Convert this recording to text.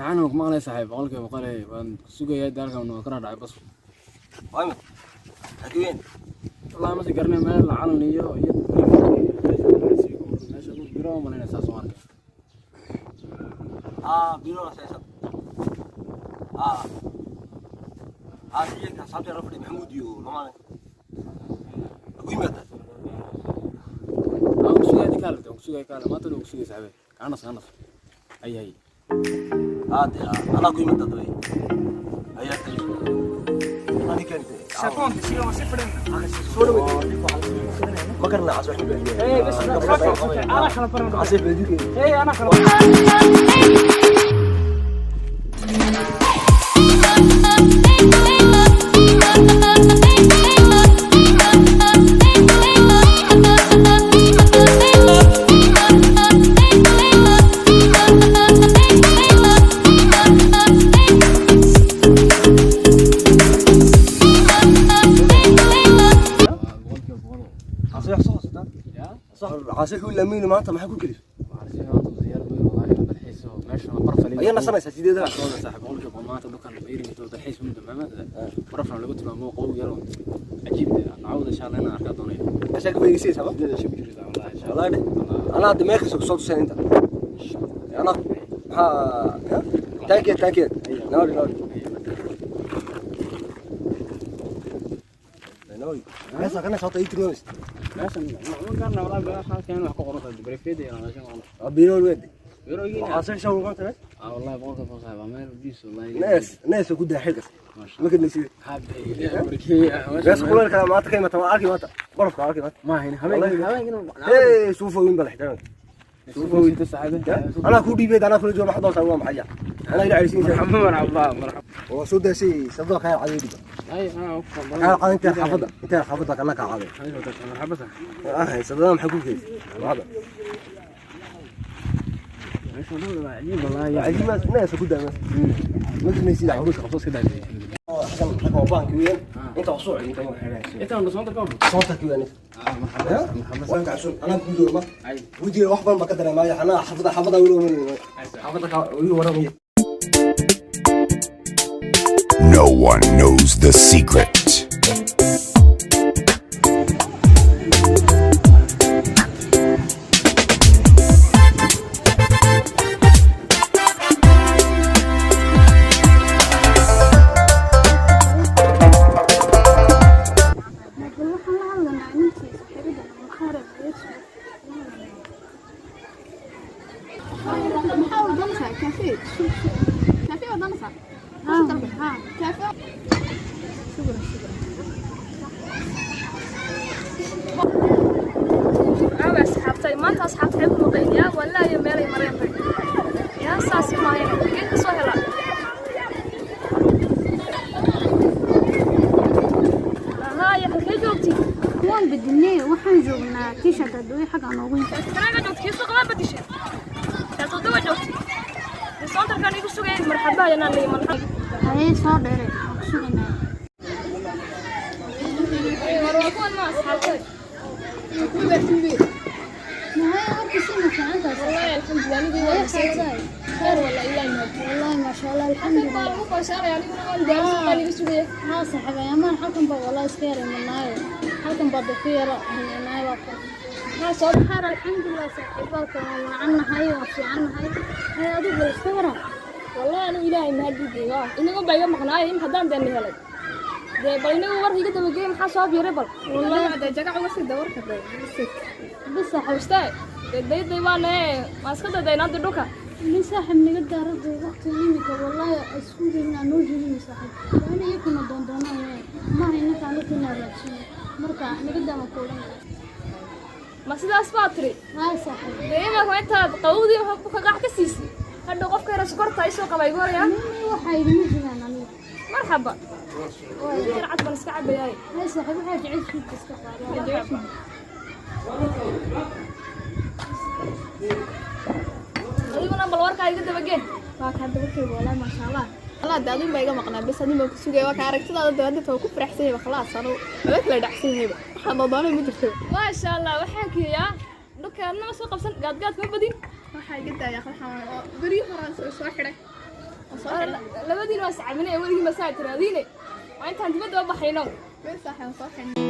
Waxaan ku maqlay saaxiib, 100% waan sugayaa daalkan waa kana dhacay bas. Waa imid xageen? Wallahi ma si garanay meel calan iyo meesha ku biro malaynaysaa soo arkay. Aa, biro la saysan. Aa aa, ciidanka asxaabta la fadhiya, Maxamuud iyo Lamaane ku yimaada. Aan ku sugaya kaale, aan ku sugaya kaale, maanta waan ku sugaya saaxiib. Kanas kanas. Ay ay. Aa de, anaa ku yimaada dabay ayaa tay ani keentay. Soo dhaweyd ma karna cas wax. Eh, bas ana kala baran. Casay baadiye. Eh, ana kala. 100%. Casay wax soo xasuutaa. Yaa. Casay wuxuu laamiin maanta maxaa ku gelis? Waxaan si maanta diyaar weyn wallahi dalxiis oo meesha baraf Ayaa nasanaysaa sideedaha. Soo saaxiib, 100% maanta dhulkan bayrin oo dalxiis muddo maamada barafna lagu tilmaamo qow yar oo cajiib ah nacawda insha Allah inaan arkaa doonayo. Casay ka faa'iidaysanaysaa ba? Sideeda shib jirta wallahi insha Allah. Wallahi dheh, anaa hadda meel kasta kusoo tuseen inta anaa maxaa. Thank you, thank you. Nawri nawri nawri, meesha kana soo tayi tilmaamaysa. Meeshan ma garna wallahi, halkan wax ku qoran tahay barafeeda iyo meeshan qoran. Biro weed. Birooyin. Casay shaw maanta meesha. Ah wallahi, 100% saaxiib, meel biis wallahi. Nees nees ku daa xilkas. Maasha. Ma kadnaysid? Habbe ilaahay barkeeya. Meesha kuleelka maanta ka imata waa arki maanta, barafka arki maanta. Ma hayn habeen habeen. Hey, suufa weyn baa la xitaa. Suufa weyn saaxiib. Anaa ku dhiibay, anaa kula jooga, maxaa doontaa? Waa maxaya anaa ila caysiinaysa? Marxaba marxaba marxaba. Oo soo daashay sadoo kaa caday dhiba. Ay ah. Kaa caday inta xaafadda, inta xaafadda kana kaa caday. Marxaba saaxiib. Ah, sadada maxaa ku keysay waxda? Meeshan waa cajiib wallahi. Cajiib nees ku daa ma kadnaysid? Caruurta qabso iska daa. Xagan xagan waa baanki weyn, inta soo celi, inta waa xidhay. Inta aan soo tarko. Soo tarki weyn. Ah marxaba marxaba. Waan kacsun anaa ku doorma. Ay. Wejiga wax badan baa ka dareemaya anaa xaafadda, xaafadda weli waramaya, xaafadda ka weli waramaya. No one knows the secret. Bal waxaan la hadlanaa ninkii saaxiibada mukhaarab. Maxaa wadanaysaa? Kafee kafee wadanaysaa? Haa. Kafee. Shukran, shukran. Aawa asxaabtay? Maanta asxaabta waxay ku maqeen yaa walaayo meelay mareen bay yaa saasi maahayn, xagee ka soo helaa? Haya, halkee joogtay? Waan bedinay, waxaan joognaa kiisha dadwey xagga noogu yimid. Kanaaga joogtay? Kii suuqa ma badishay? Shaatooda waa joogtay soontarkaan igu sugayay. Marxaba yanaan leeyahay, marxaba. Hayee, soo dheere, waan ku sugaynaa. War waa kuwan ma asxaabtay? Mahaya, warkiisi ma fiicantaas? Wallahi alxamdulilah, anigii waa Haye. Khayr walla, ilaahi mahad. Wallahi maasha Allah, baa alxamdulilah. lagu qoysaanaya, aniguna waan daalay, suuqaan igu sugaya. Haa saaxiib, ayamaan halkan baa wallahi iska yara imanaayo, halkan baa dadku yara himanaayo, waa kan. Maxaa soo? Khayr alxamdulilah saaxiibaalka, waan wacannahay, waan fiicannahay. Haye, adigu bal iska waran. Wallahi anigu ilaahay mahadiidiy waa inagu baa iga maqnaayay im haddaan deena helay dee. Bal inagu warka iga dabageey, maxaa soo biiray bal? Wallahi jagac uga sii dawarka. Bis saaxiib. Xawstee dee dayday waana waa iska daydaynaa dhulka. Nin saaxiib naga daarada waqti imika wallahi iskuulina noo joogin saaxiib, waa in iyakuna doondoonaan maaha, inaka anakuna raadsano, marka naga daama koodanaya. Ma sidaas baa tiri? Haa saaxiib. Dee imanka intaad qawdii ka qax ka siisay, hadhow qofka yara sokorta isoo qaba igu horaya. Nin waxaa igama jiraan aniga. Marxaba, yar cad baan iska cabayaay. Hay saaxiib, waxaa jecel shuudka iska qaado. Adiguna bal warkaa iga dabageen. Waa kaa dabarkayga, wallahi maasha Allah. Allah de adin baa iga maqnaa, bes adin baan ku sugaya. Waa kaa aragtidaada de hadda waa ku faraxsan yahay, khalaas anu waba kala dhacsan yahayba, waxaan doodoonay ma jirto. Maasha Allah, waxaan kiyayaa dhulkaadna ma soo qabsan, gaadgaad ma badin. Waxaa iga daaya, waxaan oo beryo horaan soo xidhay. Soo xidhan. Labadiina waa iscaminay, weligii masaa tiraadiine. Waa intaan dibadda u baxayno. Bes saaxiib, waan soo xidhan.